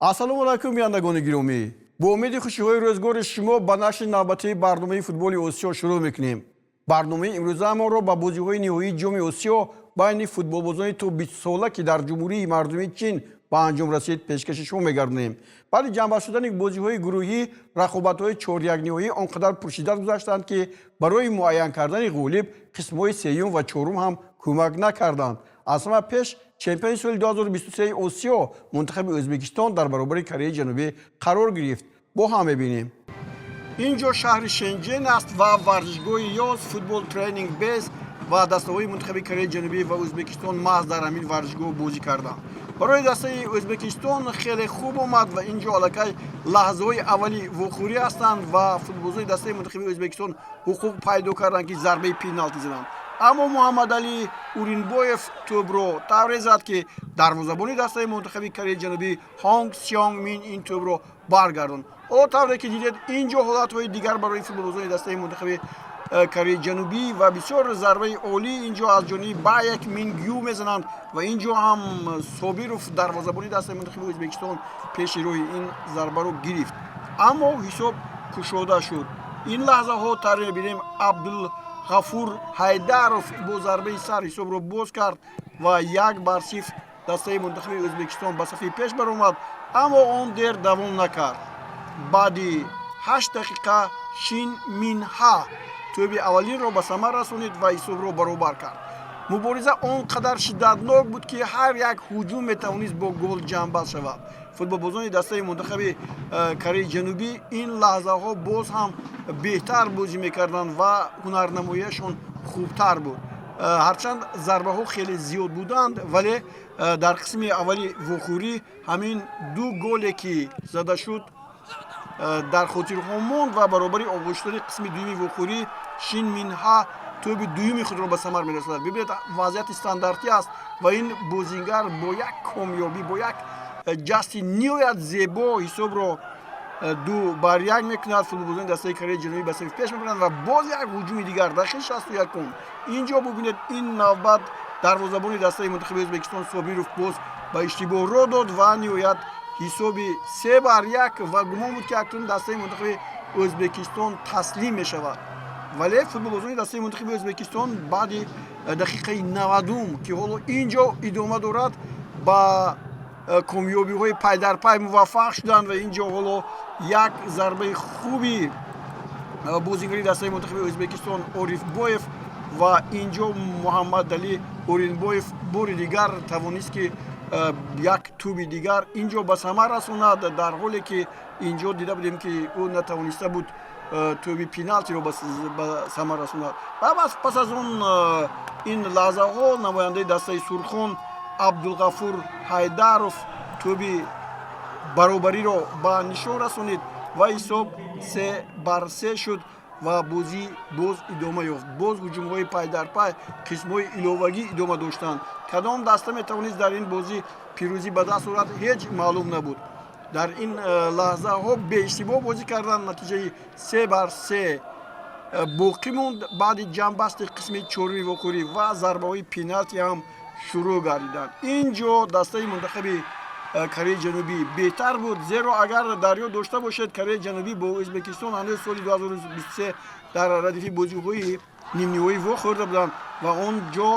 Ассалому алайкум, бинандагони гиромӣ! Бо умеди хушиҳои рӯзгори шумо ба нашри навбатии барномаи футболи Осиё шурӯъ мекунем. Барномаи имрӯзаамонро ба бозиҳои ниҳоии Ҷоми Осиё байни футболбозони то 20-сола, ки дар Ҷумҳурии Мардумии Чин ба анҷом расид, пешкаши шумо мегардонем. Баъди ҷамъбаст шудани бозиҳои гурӯҳӣ, рақобатҳои чорякниҳоӣ он қадар пуршиддат гузаштанд, ки барои муайян кардани ғолиб қисмҳои сеюм ва чорум ҳам кӯмак накарданд. Аз ҳама пеш чемпиони соли 2023 Осиё, мунтахаби Ӯзбекистон, дар баробари Кореяи Ҷанубӣ қарор гирифт. Бо ҳам мебинем. Ин ҷо шаҳри Шенҷен аст ва варзишгоҳи Ёс Футбол Тренинг Бейс ва дастаҳои мунтахаби Кореяи Ҷанубӣ ва Ӯзбекистон маҳз дар ҳамин варзишгоҳ бозӣ карданд. Барои дастаи Ӯзбекистон хеле хуб омад ва ин ҷо аллакай лаҳзаҳои аввали вохӯрӣ ҳастанд ва футболбозони дастаи мунтахаби Ӯзбекистон ҳуқуқ пайдо карданд, ки зарбаи пеналти зананд, аммо Муҳаммадалӣ Уринбоев тӯбро тавре зад, ки дарвозабони дастаи мунтахаби Кореяи Ҷанубӣ Ҳонг Сёнг Мин ин тӯбро баргардонд. Ҳоло, тавре ки дидед, ин ҷо ҳолатҳои дигар барои футболбозони дастаи мунтахаби Кореяи Ҷанубӣ ва бисёр зарбаи олӣ ин ҷо аз ҷониби Баек Мингю мезананд ва ин ҷо ҳам Собиров, дарвозабони дастаи мунтахаби Ӯзбекистон, пеши роҳи ин зарбаро гирифт, аммо ҳисоб кушода шуд. Ин лаҳзаҳо, тавре мебинем, Абдулғафур Ҳайдаров бо зарбаи сар ҳисобро боз кард ва 1-0 дастаи мунтахаби Ӯзбекистон ба сафи пеш баромад, аммо он дер давом накард. Баъди 8 дақиқа Шин Минҳа тӯби аввалинро ба самар расонид ва ҳисобро баробар кард. Мубориза он қадар шиддатнок буд, ки ҳар як ҳуҷум метавонист бо гол ҷамъбаст шавад. Футболбозони дастаи мунтахаби Кореяи Ҷанубӣ ин лаҳзаҳо боз ҳам беҳтар бозӣ мекарданд ва ҳунарнамоияшон хубтар буд. Ҳарчанд зарбаҳо хеле зиёд буданд, вале дар қисми аввали вохӯрӣ ҳамин ду голе, ки зада шуд, дар хотирҳо монд ва баробари оғоз шудани қисми дуюми вохӯрӣ Шин Минҳа тӯби дуюми худро ба самар мерасонад. Бибинед, вазъияти стандартӣ аст ва ин бозингар бо як комёбӣ, бо як ҷасти ниҳоят зебо ҳисобро 2-1 мекунад. Футболбозони дастаи Кореяи Ҷанубӣ ба сафи пеш мекунанд ва боз як ҳуҷуми дигар, дақиқаи 61-ум. Ин ҷо бубинед, ин навбат дарвозабони дастаи мунтахаби Ӯзбекистон Собиров боз ба иштибоҳ роҳ дод ва ниҳоят ҳисоби 3-1 ва гумон буд, ки акнун дастаи мунтахаби Ӯзбекистон таслим мешавад, вале футболбозони дастаи мунтахаби Ӯзбекистон баъди дақиқаи 90-ум, ки ҳоло ин ҷо идома дорад, ба комёбиҳои пайдарпай муваффақ шуданд ва ин ҷо ҳоло як зарбаи хуби бозигари дастаи мунтахаби Ӯзбекистон Орифбоев ва ин ҷо Муҳаммадалӣ Оринбоев бори дигар тавонист, ки як тӯби дигар ин ҷо ба самар расонад, дар ҳоле ки ин ҷо дида будем, ки ӯ натавониста буд тӯби пеналтиро ба самар расонад. Ва пас аз он ин лаҳзаҳо намояндаи дастаи сурхон Абдулғафур Ҳайдаров тӯби баробариро ба нишон расонид ва ҳисоб 3-3 шуд ва бозӣ боз идома ёфт. Боз ҳуҷумҳои пайдарпай, қисмҳои иловагӣ идома доштанд. Кадом даста метавонист дар ин бозӣ пирӯзӣ ба даст орад, ҳеҷ маълум набуд. Дар ин лаҳзаҳо беиштибоҳ бозӣ карданд, натиҷаи 3-3 боқӣ монд. Баъди ҷамъбасти қисми чоруми вохӯрӣ ва зарбаҳои пеналти ҳам шурӯъ гардиданд. Ин ҷо дастаи мунтахаби Кореяи Ҷанубӣ беҳтар буд, зеро агар дар ёд дошта бошед, Кореяи Ҷанубӣ бо Ӯзбекистон ҳанӯз соли 2023 дар радифи бозиҳои нимниҳоӣ вохӯрда буданд ва он ҷо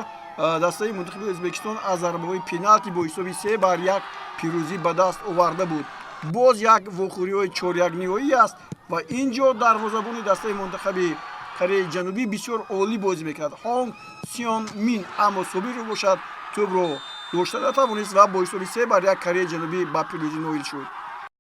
дастаи мунтахаби Ӯзбекистон аз зарбаҳои пеналти бо ҳисоби 3-1 пирӯзӣ ба даст оварда буд. Боз як вохӯриҳои чорякниҳоӣ аст ва ин ҷо дарвозабони дастаи мунтахаби Кореяи Ҷанубӣ бисёр олӣ бозӣ мекард, Ҳонг Сион Мин, аммо Собиров бошад, тӯбро дошта натавонист ва бо ҳисоби 3-1 Кореяи Ҷанубӣ ба пирӯзӣ ноил шуд.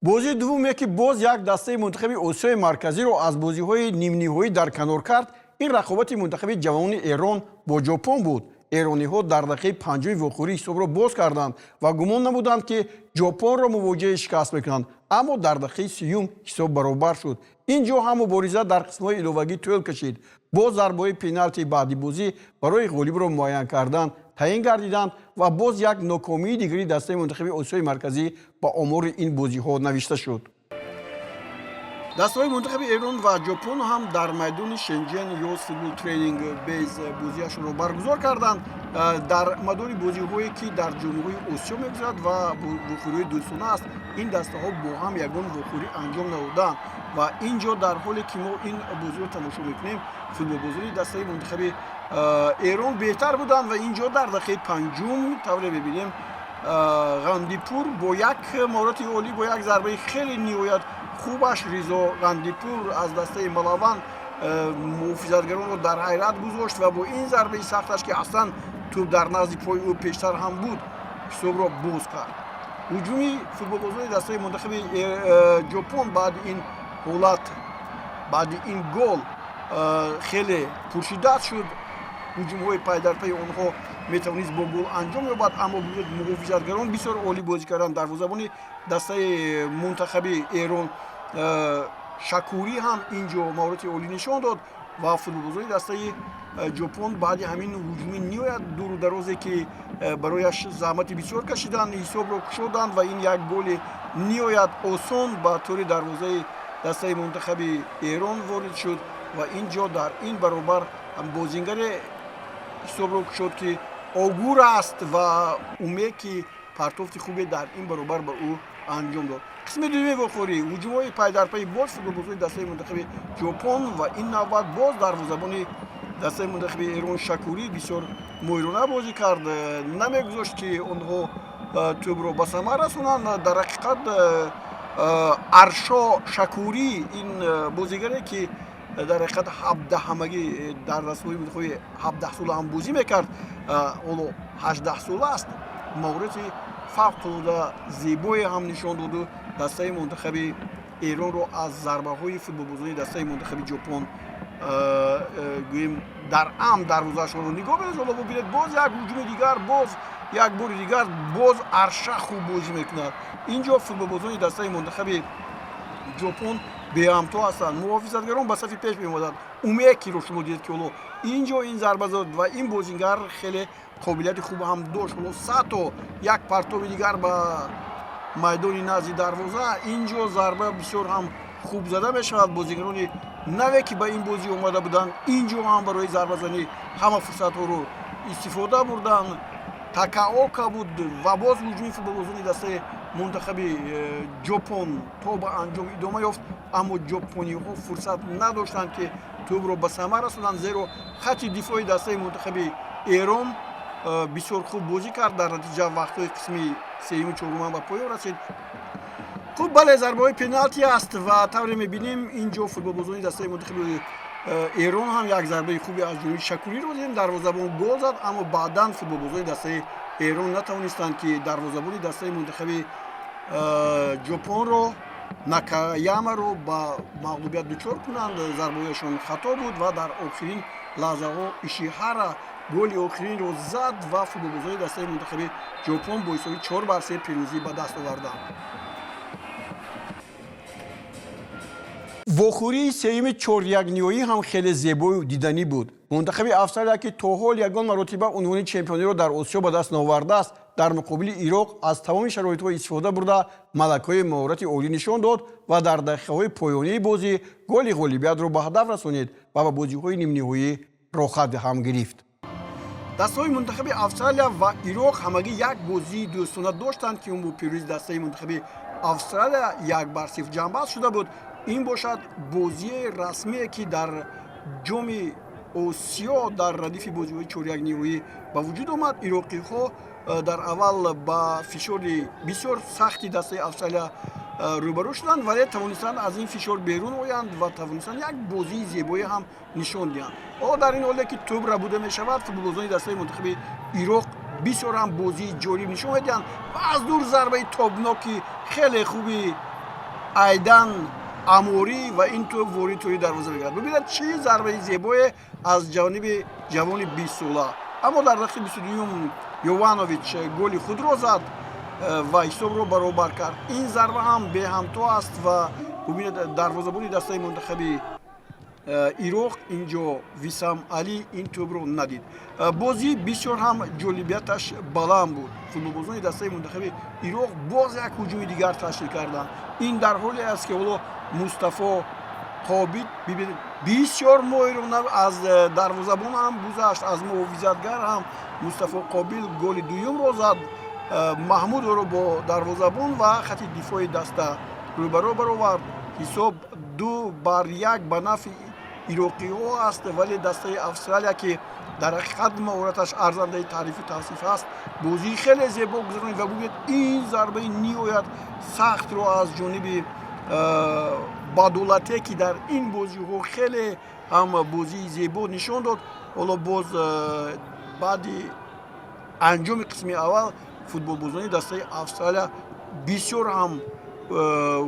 Бозии дуввуме, ки боз як дастаи мунтахаби Осиёи Марказиро аз бозиҳои нимниҳоӣ дар канор кард, ин рақобати мунтахаби ҷавонони Эрон бо Ҷопон буд. Эрониҳо дар дақиқаи 5-уми вохӯрӣ ҳисобро боз карданд ва гумон намуданд, ки Ҷопонро мувоҷиҳаи шикаст мекунанд, аммо дар дақиқаи 30-юм ҳисоб баробар шуд. Ин ҷо ҳам мубориза дар қисмҳои иловагӣ тӯл кашид. Боз зарбаҳои пеналти баъди бозӣ барои ғолибро муайян кардан таъин гардиданд ва боз як нокомии дигари дастаи мунтахаби Осиёи Марказӣ ба омори ин бозиҳо навишта шуд. Дастаҳои мунтахаби Эрон ва Ҷопон ҳам дар майдони Шенҷен Ёс Футбол Тренинг Бейз бозиашонро баргузор карданд. Дар мадори бозиҳое, ки дар ҷомҳои Осиё мегузарад ва вохӯриҳои дӯстона аст. Ин дастаҳо бо ҳам ягон вохӯрӣ анҷом надоданд ва ин ҷо, дар ҳоле ки мо ин бозиро тамошо мекунем, футболбозони дастаи мунтахаби Эрон беҳтар буданд. Ва ин ҷо дар дақиқаи панҷум, тавре мебинем, Ғандипур бо як маҳорати олӣ, бо як зарбаи хеле ниҳоят хубаш, Ризо Ғандипур аз дастаи Малаван муҳофизатгаронро дар ҳайрат гузошт ва бо ин зарбаи сахташ, ки аслан тӯб дар назди пои ӯ пештар ҳам буд, ҳисобро боз кард. Ҳуҷуми футболбозони дастаи мунтахаби Ҷопон баъди ин ҳолат, баъди ин гол хеле пуршиддат шуд. Ҳуҷумҳои пайдарпайи онҳо метавонист бо гол анҷом ёбад, аммо муҳофизатгарон бисёр олӣ бозӣ карданд. Дарвозабони дастаи мунтахаби Эрон Шакурӣ ҳам ин ҷо маҳорати олӣ нишон дод ва футболбозони дастаи Ҷопон баъди ҳамин ҳуҷуми ниҳоят дуру дарозе, ки барояш заҳмати бисёр кашиданд, ҳисобро кушоданд ва ин як голи ниҳоят осон ба тӯри дарвозаи дастаи мунтахаби Эрон ворид шуд. Ва ин ҷо дар ин баробар бозингаре ҳисобро кушод, ки Огур аст ва Уме, ки партофти хубе дар ин баробар ба ӯ анҷом дод. Қисми дуюми вохӯрӣ, ҳуҷумҳои пайдарпайи боз футболбозони дастаи мунтахаби Ҷопон ва ин навбат боз дарвозабони дастаи мунтахаби Эрон Шакурӣ бисёр моҳирона бозӣ кард, намегузошт, ки онҳо тӯбро ба самар расонанд. Дар ҳақиқат, Аршо Шакурӣ, ин бозигаре, ки дар ҳақиқат 17, ҳамагӣ дар дастгоҳи мунтахаби 17сола ҳам бозӣ мекард, ҳоло 18сола аст, маҳорати фавқулода зебое ҳам нишон доду дастаи мунтахаби Эронро аз зарбаҳои футболбозони дастаи мунтахаби Ҷопон, гӯем, дар амн дарвозаашонро нигоҳ медошт. Ҳоло бубинед, боз як ҳуҷуми дигар, боз як бори дигар боз Арша хуб бозӣ мекунад. Ин ҷо футболбозони дастаи мунтахаби Ҷопон беҳамто ҳастанд. Муҳофизатгарон ба сафи пеш меомаданд. Умекиро шумо дидед, ки ҳоло ин ҷо ин зарба зад ва ин бозингар хеле қобилияти хуб ҳам дошт. Ҳоло Сато як партоби дигар ба майдони назди дарвоза. Ин ҷо зарба бисёр ҳам хуб зада мешавад. Бозигарони наве, ки ба ин бозӣ омада буданд, ин ҷо ҳам барои зарбазанӣ ҳама фурсатҳоро истифода бурданд. Такаока буд ва боз ҳуҷуми футболбозони дастаи мунтахаби Ҷопон то ба анҷом идома ёфт, аммо ҷопониҳо фурсат надоштанд, ки тӯбро ба самар расонанд, зеро хатти дифои дастаи мунтахаби Эрон бисёр хуб бозӣ кард. Дар натиҷа вақтҳои қисми сеюму чорумам ба поён расид. Хуб, бале, зарбаҳои пеналти аст ва тавре мебинем, ин ҷо футболбозони дастаи мунтахаби Эрон ҳам як зарбаи хуби аз ҷониби Шакуриро дидем, дарвозабон гол зад, аммо баъдан футболбозони дастаи Эрон натавонистанд, ки дарвозабони дастаи мунтахаби Ҷопонро, Накаямаро ба мағлубият дучор кунанд. Зарбаҳояшон хато буд ва дар охирин лаҳзаҳо Ишиҳара голи охиринро зад ва футболбозони дастаи мунтахаби Ҷопон бо ҳисоби 4-3 пирӯзӣ ба даст оварданд. Вохӯрии сеюми чорякниҳоӣ ҳам хеле зебою диданӣ буд. Мунтахаби Австралия, ки то ҳол ягон маротиба унвони чемпиониро дар Осиё ба даст наовардааст, дар муқобили Ироқ аз тамоми шароитҳо истифода бурда, малакаҳои маҳорати олӣ нишон дод ва дар дақиқаҳои поёнии бозӣ голи ғолибиятро ба ҳадаф расонид ва ба бозиҳои нимниҳоӣ роҳхат ҳам гирифт. Дастаҳои мунтахаби Австралия ва Ироқ ҳамагӣ як бозии дӯстона доштанд, ки он бо пирӯзии дастаи мунтахаби Австралия 1-0 ҷамъбаст шуда буд. Ин бошад бозии расмие, ки дар Ҷоми Осиё дар радифи бозиҳои чорякниҳоӣ ба вуҷуд омад. Ироқиҳо дар аввал ба фишори бисёр сахти дастаи Австралия рӯбарӯ шуданд, вале тавонистанд аз ин фишор берун оянд ва тавонистанд як бозии зебое ҳам нишон диҳанд. Ҳоло, дар ин ҳоле ки тӯб рабуда мешавад, футболбозони дастаи мунтахаби Ироқ бисёр ҳам бозии ҷолиб нишон медиҳанд ва аз дур зарбаи тобноки хеле хуби Айдан Аморӣ ва ин тӯб ворид тӯри дарвоза мегардад. Бибинед, чӣ зарбаи зебое аз ҷониби ҷавони 20сола. Аммо дар дақиқаи 22-юм Йованович голи худро зад ва ҳисобро баробар кард. Ин зарба ҳам беҳамто аст ва бубинед, дарвозабони дастаи мунтахаби Ироқ инҷо Висам Алӣ ин тӯбро надид. Бозӣ бисёр ҳам ҷолибияташ баланд буд. Футболбозони дастаи мунтахаби Ироқ боз як ҳуҷуми дигар ташкил карданд. Ин дар ҳоле аст, ки ҳоло Мустафо Қобид бисёр моҳирона аз дарвозабон ҳам гузашт, аз муҳофизатгар ҳам. Мустафо Қобил голи дуюмро зад. Маҳмудро бо дарвозабон ва хати дифои даста рӯбарӯ баровард. Ҳисоб 2-1 ба нафъи ироқиҳо аст, вале дастаи Австралия, ки дар ҳақиқат маҳораташ арзандаи таърифу тавсиф аст, бозии хеле зебо гузаронид ва бубинед, ин зарбаи ниҳоят сахтро аз ҷониби Бадулате, ки дар ин бозиҳо хеле ҳам бозии зебо нишон дод. Ҳоло боз баъди анҷоми қисми аввал футболбозони дастаи Австралия бисёр ҳам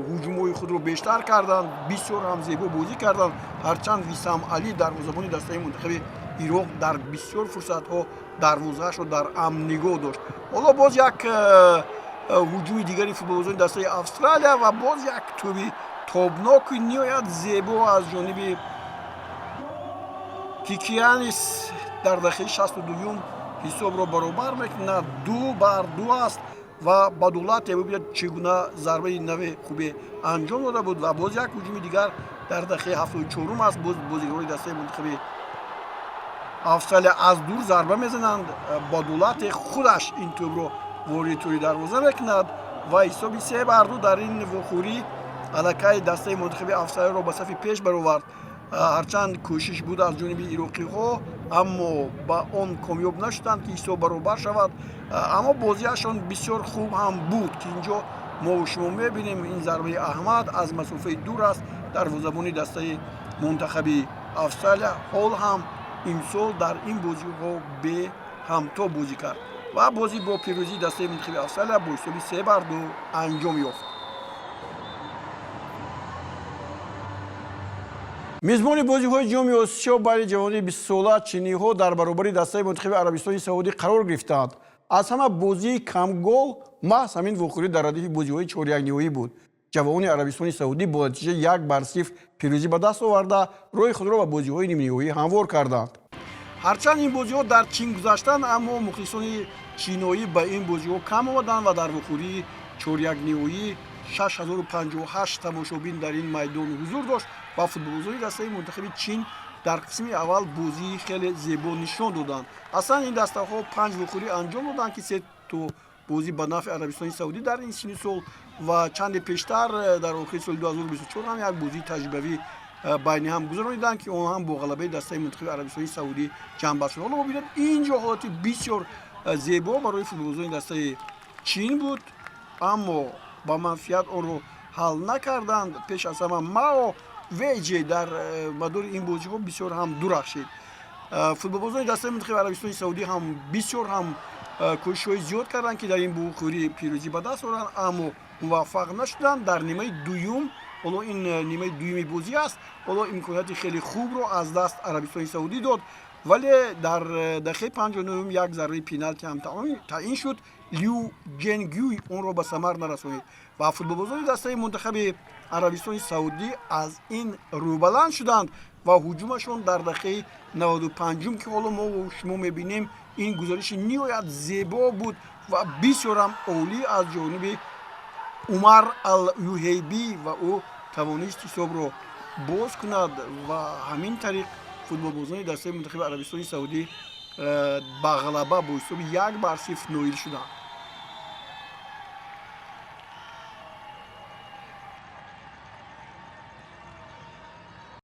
ҳуҷумҳои худро бештар карданд, бисёр ҳам зебо бозӣ карданд. Ҳарчанд Висам Алӣ, дарвозабони дастаи мунтахаби Ироқ, дар бисёр фурсатҳо дарвозаашро дар амн нигоҳ дошт. Ҳоло боз як ҳуҷуми дигари футболбозони дастаи Австралия ва боз як тӯби тобноки ниҳоят зебо аз ҷониби Кикианис дар дақиқаи 62-юм ҳисобро баробар мекунад. 2-2 аст ва Бадулате, бибинед, чӣ гуна зарбаи нави хубе анҷом дода буд. Ва боз як ҳуҷуми дигар дар дақиқаи 74-ум аст. Боз бозигарони дастаи мунтахаби Австралия аз дур зарба мезананд. Бадулате худаш ин тӯбро вориди тӯри дарвоза мекунад ва ҳисоби 3-2 дар ин вохӯрӣ аллакай дастаи мунтахаби Австралияро ба сафи пеш баровард. Ҳарчанд кӯшиш буд аз ҷониби ироқиҳо, аммо ба он комёб нашуданд, ки ҳисоб баробар шавад. Аммо бозиашон бисёр хуб ҳам буд, ки инҷо мо шумо мебинем, ин зарбаи Аҳмад аз масофаи дур аст. Дарвозабони дастаи мунтахаби Австралия ҳол ҳам имсол дар ин бозиҳо беҳамто бозӣ кард ва бозӣ бо пирӯзии дастаи мунтахаби Австралия бо ҳисоби 3-2 анҷом ёфт. Мизбони бозиҳои Ҷоми Осиё байни ҷавонони 20-сола чиниҳо дар баробари дастаи мунтахаби Арабистони Саудӣ қарор гирифтаанд. Аз ҳама бозии камгол маҳз ҳамин вохӯрӣ дар радифи бозиҳои чорякниҳоӣ буд. Ҷавонони Арабистони Саудӣ бо натиҷаи 1-0 пирӯзӣ ба даст оварда, роҳи худро ба бозиҳои нимниҳоӣ ҳамвор карданд. Ҳарчанд ин бозиҳо дар Чин гузаштанд, аммо мухлисони чиноӣ ба ин бозиҳо кам омаданд ва дар вохӯрии чорякниҳоӣ 6058 тамошобин дар ин майдон ҳузур дошт ва футболбозони дастаи мунтахаби Чин дар қисми аввал бозии хеле зебо нишон доданд. Аслан ин дастаҳо панҷ вохӯрӣ анҷом доданд, ки се то бозӣ ба нафъи Арабистони Саудӣ дар ин синни сол ва чанде пештар дар охири соли 2024 ҳам як бозии таҷрибавӣ байни ҳам гузарониданд, ки он ҳам бо ғалабаи дастаи мунтахаби Арабистони Саудӣ ҷамъбаст шуд. Ҳоло бибинед, ин ҷо ҳолати бисёр зебо барои футболбозони дастаи Чин буд, аммо ба манфиат онро ҳал накарданд. Пеш аз ҳама Мао Веҷе дар мадори ин бозиҳо бисёр ҳам дурахшид. Футболбозони дастаи мунтахаби Арабистони Саудӣ ҳам бисёр ҳам кӯшишҳои зиёд карданд, ки дар ин вохӯрӣ пирӯзӣ ба даст оранд, аммо муваффақ нашуданд. Дар нимаи дуюм, ҳоло ин нимаи дуюми бозӣ аст, ҳоло имконияти хеле хубро аз даст Арабистони Саудӣ дод, вале дар дақиқаи 59-ум як зарбаи пеналти ҳам таъин шуд. Лю Ҷенгюй онро ба самар нарасонид ва футболбозони дастаи мунтахаби Арабистони Саудӣ аз ин рӯбаланд шуданд ва ҳуҷумашон дар дақиқаи 95-ум, ки ҳоло мо шумо мебинем, ин гузариши ниҳоят зебо буд ва бисёрам олӣ аз ҷониби Умар Ал Юҳейбӣ ва ӯ тавонист ҳисобро боз кунад ва ҳамин тариқ футболбозони дастаи мунтахаби Арабистони Саудӣ ба ғалаба бо ҳисоби 1-0 ноил шуданд.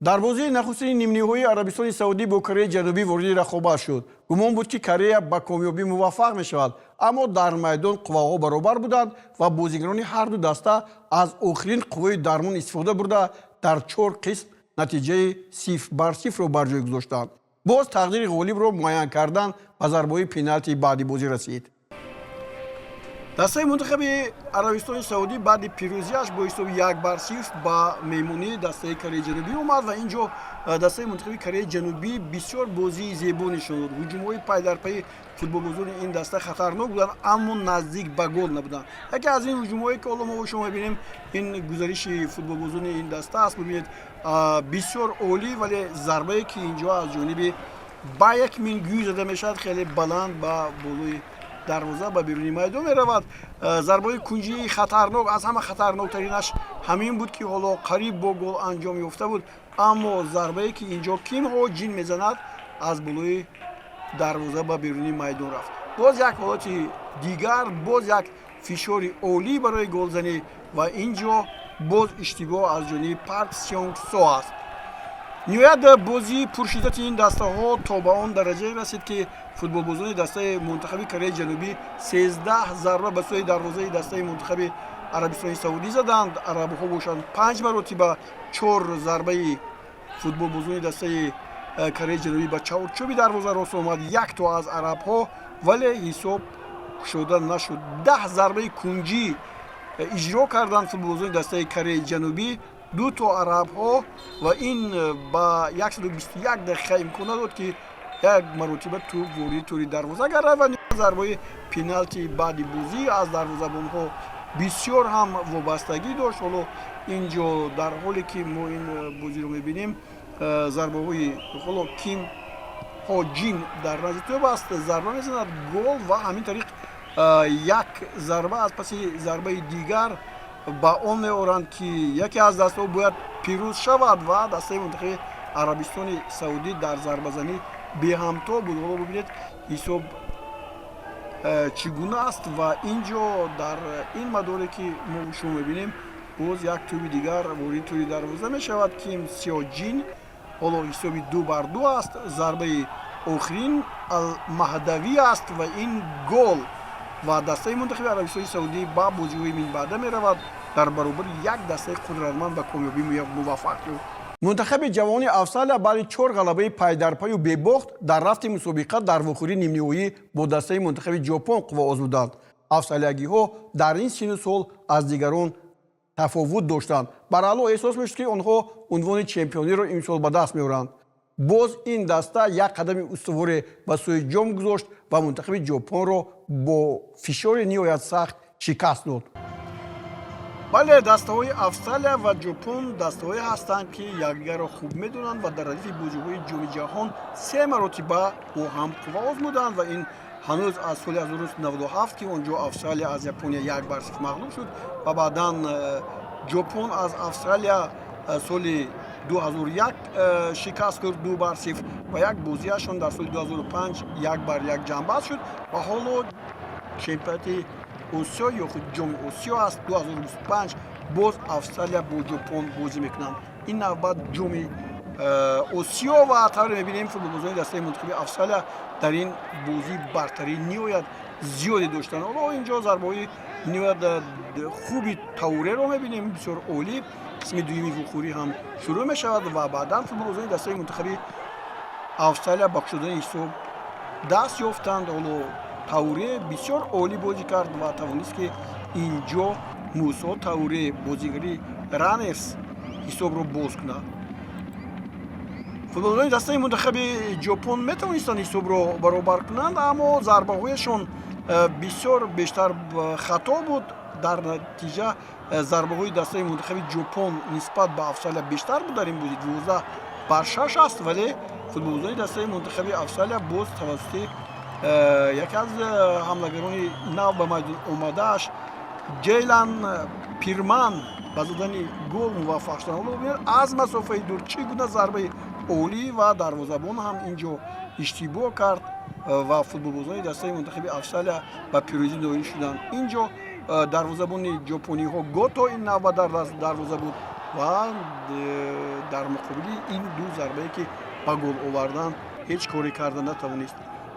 Дар бозии нахустини нимниҳоии Арабистони Саудӣ бо Кореяи Ҷанубӣ вориди рақобат шуд. Гумон буд, ки Корея ба комёбӣ муваффақ мешавад, аммо дар майдон қувваҳо баробар буданд ва бозигарони ҳарду даста аз охирин қувваи дармон истифода бурда, дар чор қисм натиҷаи 0-0-ро бар ҷой гузоштанд. Боз тақдири ғолибро муайян кардан ба зарбаҳои пеналти баъди бозӣ расид. Дастаи мунтахаби Арабистони Саудӣ баъди пирӯзиаш бо ҳисоби 1-0 ба меҳмонии дастаи Кореяи Ҷанубӣ омад ва ин ҷо дастаи мунтахаби Кореяи Ҷанубӣ бисёр бозии зебо нишон дод. Ҳуҷумҳои пайдарпайи футболбозони ин даста хатарнок буданд, аммо наздик ба гол набуданд. Яке аз ин ҳуҷумҳое, ки ҳоло мо шумо мебинем, ин гузариши футболбозони ин даста аст. Бибинед, бисёр олӣ, вале зарбае, ки ин ҷо аз ҷониби Баек Мингюй зада мешавад, хеле баланд ба болои дарвоза ба беруни майдон меравад. Зарбаи кунҷии хатарнок, аз ҳама хатарноктаринаш ҳамин буд, ки ҳоло қариб бо гол анҷом ёфта буд, аммо зарбае, ки инҷо Ким Ҳо Ҷин мезанад, аз болои дарвоза ба беруни майдон рафт. Боз як ҳолати дигар, боз як фишори олӣ барои голзанӣ ва ин ҷо боз иштибоҳ аз ҷониби Парк Сёнг Со аст. Ниҳоят, бозии пуршиддати ин дастаҳо то ба он дараҷае расид, ки футболбозони дастаи мунтахаби Кореяи Ҷанубӣ 13 зарба ба сӯи дарвозаи дастаи мунтахаби Арабистони Саудӣ заданд. Арабҳо бошанд панҷ маротиба. Чор зарбаи футболбозони дастаи Кореяи Ҷанубӣ ба чаҳорчӯби дарвоза рост омад, як то аз арабҳо, вале ҳисоб кушода нашуд. 10 зарбаи кунҷӣ иҷро карданд футболбозони дастаи Кореяи Ҷанубӣ, ду то арабҳо, ва ин ба 121 дақиқа имкон надод, ки як маротиба тӯб вориди тӯри дарвоза гардад. Ва зарбаи пеналти баъди бозӣ аз дарвозабонҳо бисёр ҳам вобастагӣ дошт. Ҳоло ин ҷо, дар ҳоле ки мо ин бозиро мебинем, зарбаҳои ҳоло Ким Ҳоҷин дар назди тӯб аст, зарба мезанад, гол! Ва ҳамин тариқ як зарба аз паси зарбаи дигар ба он меоранд, ки яке аз дастаҳо бояд пирӯз шавад. Ва дастаи мунтахаби Арабистони Саудӣ дар зарбазанӣ беҳамто буд. Ҳоло бибинед, ҳисоб чӣ гуна аст. Ва ин ҷо, дар ин мадоре ки мо шумо мебинем, боз як тӯби дигар вориди тӯри дарвоза мешавад, Ким Сиоҷин. Ҳоло ҳисоби 2 бар 2 аст. Зарбаи охирин Алмаҳдавӣ аст ва ин гол! Ва дастаи мунтахаби Арабистони Саудӣ ба бозиҳои минбаъда меравад. Дар баробари як дастаи қудратманд ба комёбӣ муваффақ шуд. Мунтахаби ҷавони Австралия баъди чор ғалабаи пайдарпаю бебохт дар рафти мусобиқа дар вохӯрии нимниҳоӣ бо дастаи мунтахаби Ҷопон қувва озмуданд. Австралиягиҳо дар ин сину сол аз дигарон тафовут доштанд. Бараъло эҳсос мешуд, ки онҳо унвони чемпиониро имсол ба даст меоранд. Боз ин даста як қадами устуворе ба сӯи ҷом гузошт ва мунтахаби Ҷопонро бо фишори ниҳоят сахт шикаст дод. Бале, дастаҳои Австралия ва Ҷопон дастаҳое ҳастанд, ки якдигарро хуб медонанд ва дар радифи бозиҳои Ҷоми Ҷаҳон се маротиба бо ҳам қувва озмуданд. Ва ин ҳанӯз аз соли 1997, ки он ҷо Австралия аз Япония 1 бар 0 мағлуб шуд, ва баъдан Ҷопон аз Австралия соли 2001 шикаст хӯрд 2 бар 0, ва як бозиашон дар соли 2005 1 бар 1 ҷамъбаст шуд. Ва ҳоло чемпионати Осиё ё худ Ҷоми Осиё аст 2025. Боз Австралия бо Ҷопон бозӣ мекунанд, ин навбат Ҷоми Осиё. Ва тавре мебинем, футболбозони дастаи мунтахаби Австралия дар ин бозӣ бартарии ниҳоят зиёде доштанд. Ҳоло инҷо зарбаҳои ниҳоят хуби Тауреро мебинем, бисёр олӣ. Қисми дуюми вухӯрӣ ҳам шурӯъ мешавад ва баъдан футболбозони дастаи мунтахаби Австралия ба кушодани ҳисоб даст ёфтанд. Ҳоло Тауре бисёр олӣ бозӣ кард ва тавонист, ки инҷо Мусо Тауре, бозигари Раннерс, ҳисобро боз кунад. Футболбозони дастаи мунтахаби Ҷопон метавонистанд ҳисобро баробар кунанд, аммо зарбаҳояшон бисёр бештар хато буд. Дар натиҷа зарбаҳои дастаи мунтахаби Ҷопон нисбат ба Австралия бештар буд дар ин бозӣ, 12 бар 6 аст, вале футболбозони дастаи мунтахаби Австралия боз тавассути яке аз ҳамлагарони нав ба майдон омадааш Ҷейлан Пирман ба задани гол муваффақ шуданд. Ҳоло бибинед, аз масофаи дур чӣ гуна зарбаи олӣ, ва дарвозабон ҳам ин ҷо иштибоҳ кард ва футболбозони дастаи мунтахаби Австралия ба пирӯзӣ ноил шуданд. Ин ҷо дарвозабони ҷопониҳо Гото ин навбат дар дарвоза буд ва дар муқобили ин ду зарбае, ки ба гол овардан, ҳеҷ коре карда натавонист.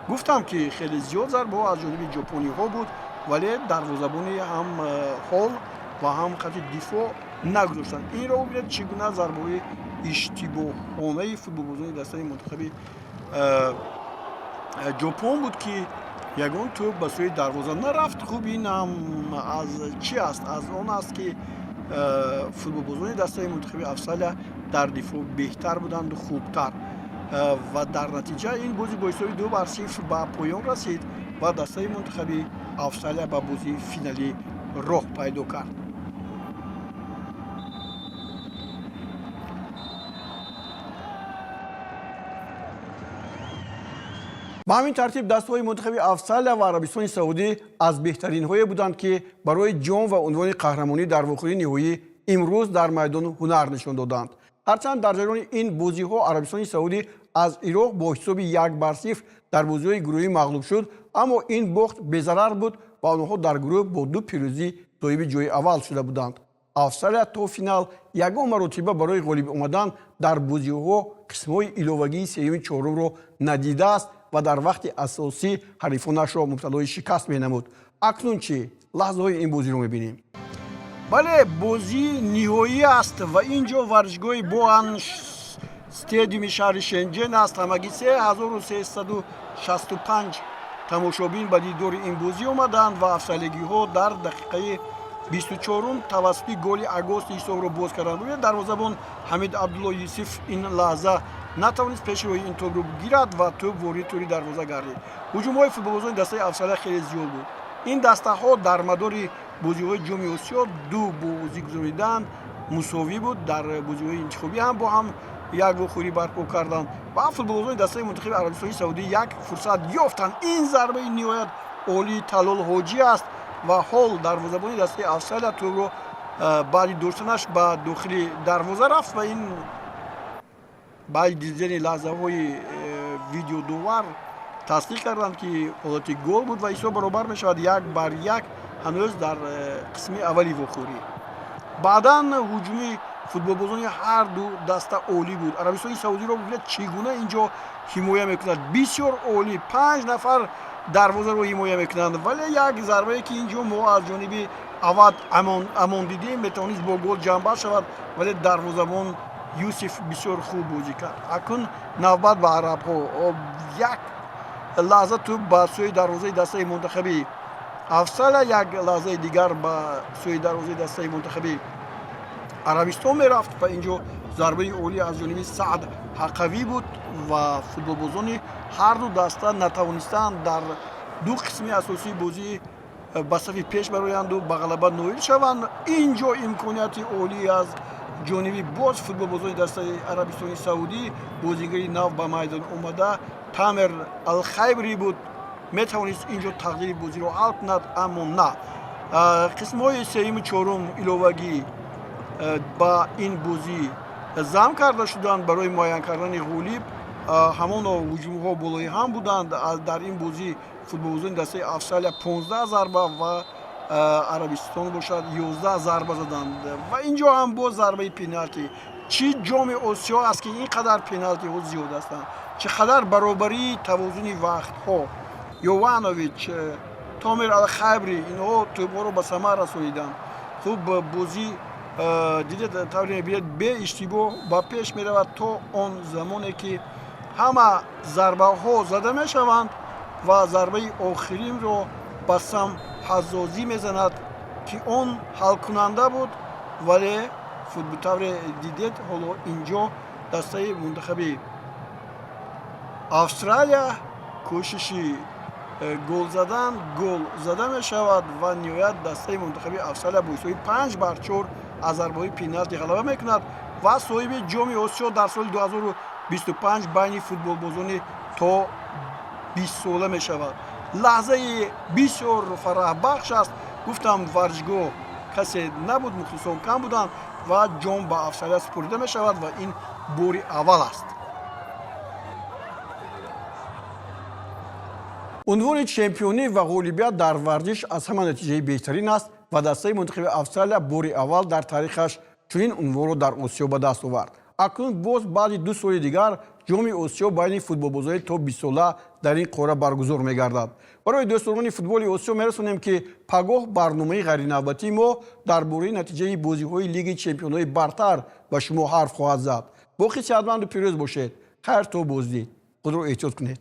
Гуфтам, ки хеле зиёд зарбаҳо аз ҷониби ҷопониҳо буд, вале дарвозабони ҳам ҳол ва ҳам хати дифоъ нагузоштанд. Инро бубинед, чӣ гуна зарбаҳои иштибоҳонаи футболбозони дастаи мунтахаби Ҷопон буд, ки ягон тӯб ба сӯи дарвоза нарафт. Хуб, ин ҳам аз чӣ аст? Аз он аст, ки футболбозони дастаи мунтахаби Австралия дар дифоъ беҳтар буданду хубтар. Ва дар натиҷа ин бозӣ бо ҳисоби 2 бар 0 ба поён расид ва дастаи мунтахаби Австралия ба бозии финалӣ роҳ пайдо кард. Ба ҳамин тартиб, дастаҳои мунтахаби Австралия ва Арабистони Саудӣ аз беҳтаринҳое буданд, ки барои ҷом ва унвони қаҳрамонӣ дар вохӯрии ниҳоӣ имрӯз дар майдон ҳунар нишон доданд. Ҳарчанд дар ҷараёни ин бозиҳо Арабистони Саудӣ аз Ироқ бо ҳисоби 1-0 дар бозиҳои гурӯҳӣ мағлуб шуд, аммо ин бохт безарар буд ва онҳо дар гурӯҳ бо 2 пирӯзӣ соҳиби ҷои аввал шуда буданд. Австралия то финал ягон маротиба барои ғолиб омадан дар бозиҳо қисмҳои иловагии сеюми чорумро надидааст ва дар вақти асосӣ ҳарифонашро мубталои шикаст менамуд. Акнун чӣ? Лаҳзаҳои ин бозиро мебинем. Бале, бозии ниҳоӣ аст ва ин ҷо варзишгоҳи Боан стадиуми шаҳри Шенҷен аст. Ҳамагӣ 3365 тамошобин ба дидори ин бозӣ омаданд ва австралиягиҳо дар дақиқаи 24-ум тавассути голи Агости ҳисобро боз карданд. Бубинед, дарвозабон Ҳамид Абдулло Юсуф ин лаҳза натавонист пеши роҳи ин тӯбро гирад ва тӯб ворид тӯри дарвоза гардид. Ҳуҷумҳои футболбозони дастаи Австралия хеле зиёд буд. Ин дастаҳо дар мадори бозиҳои Ҷоми Осиё 2 бозӣ гузарониданд, мусовӣ буд. Дар бозиҳои интихобӣ ҳам бо ҳам як вохӯрӣ барпо карданд ва футболбозони дастаи мунтахаби Арабистони Саудӣ як фурсат ёфтанд. Ин зарбаи ниҳоят олии Талол Ҳоҷӣ аст ва ҳол дарвозабони дастаи Австралия тӯбро баъди доштанаш ба дохили дарвоза рафт ва ин баъди дидани лаҳзаҳои видеодовар тасдиқ карданд, ки ҳолати гол буд ва ҳисоб баробар мешавад 1-1 ҳанӯз дар қисми аввали вохӯрӣ. Баъдан ҳуҷуми футболбозони ҳар ду даста олӣ буд. Арабистони Саудиро бубинед, чӣ гуна инҷо ҳимоя мекунад. Бисёр олӣ, 5 нафар дарвозаро ҳимоя мекунанд, вале як зарбае, ки инҷо мо аз ҷониби Авад Амон дидем, метавонист бо гол ҷамъбаст шавад, вале дарвозабон Юсуф бисёр хуб бозӣ кард. Акнун навбат ба арабҳо. Як лаҳза тӯб ба сӯи дарвозаи дастаи мунтахаби Австралия, як лаҳзаи дигар ба сӯи дарвозаи дастаи мунтахаби Арабистон мерафт ва инҷо зарбаи олӣ аз ҷониби Саъд Ҳақавӣ буд ва футболбозони ҳар ду даста натавонистанд дар ду қисми асосии бозӣ ба сафи пеш бароянду ба ғалаба ноил шаванд. Инҷо имконияти олӣ аз ҷониби боз футболбозони дастаи Арабистони Саудӣ, бозигари нав ба майдон омада Тамер Алхайбри буд, метавонист инҷо тақдири бозиро ҳал кунад, аммо на. Қисмҳои сеюму чорум иловагӣ ба ин бозӣ зам карда шуданд барои муайян кардани ғолиб. Ҳамоно ҳуҷумҳо болои ҳам буданд. Дар ин бозӣ футболбозони дастаи Австралия 15 зарба ва Арабистон бошад 11 зарба заданд ва инҷо ҳам боз зарбаи пеналти. Чӣ Ҷоми Осиё аст, ки ин қадар пеналтиҳо зиёд ҳастанд, чӣ қадар баробарии тавозуни вақтҳо. Йованович, Томир Алхайбри инҳо тӯбҳоро ба самар расониданд. Хуб бозӣ дидед, тавре мебинед, беиштибоҳ ба пеш меравад то он замоне, ки ҳама зарбаҳо зада мешаванд ва зарбаи охиринро ба сам Ҳаззозӣ мезанад, ки он ҳалкунанда буд, вале тавре дидед, ҳоло инҷо дастаи мунтахаби Австралия кӯшиши гол задан, гол зада мешавад ва ниҳоят дастаи мунтахаби Австралия бо ҳисоби 5-4 аз зарбаҳои пеналти ғалаба мекунад ва соҳиби Ҷоми Осиё дар соли 2025 байни футболбозони то 20 сола мешавад. Лаҳзаи бисёр фараҳбахш аст. Гуфтам, варзишгоҳ касе набуд, мухлисон кам буданд ва ҷом ба Австралия супорида мешавад ва ин бори аввал аст. Унвони чемпионӣ ва ғолибият дар варзиш аз ҳама натиҷаи беҳтарин аст ва дастаи мунтахаби Австралия бори аввал дар таърихаш чунин унвонро дар Осиё ба даст овард. Акнун боз баъди 2 соли дигар Ҷоми Осиё байни футболбозони то 20 сола дар ин қора баргузор мегардад. Барои дӯстдорони футболи Осиё мерасонем, ки пагоҳ барномаи ғайринавбатии мо дар бораи натиҷаи бозиҳои Лиги чемпионҳои бартар ба шумо ҳарф хоҳад зад. Боқӣ сеҳатманду пирӯз бошед. Хайр то боздид. Худро эҳтиёт кунед.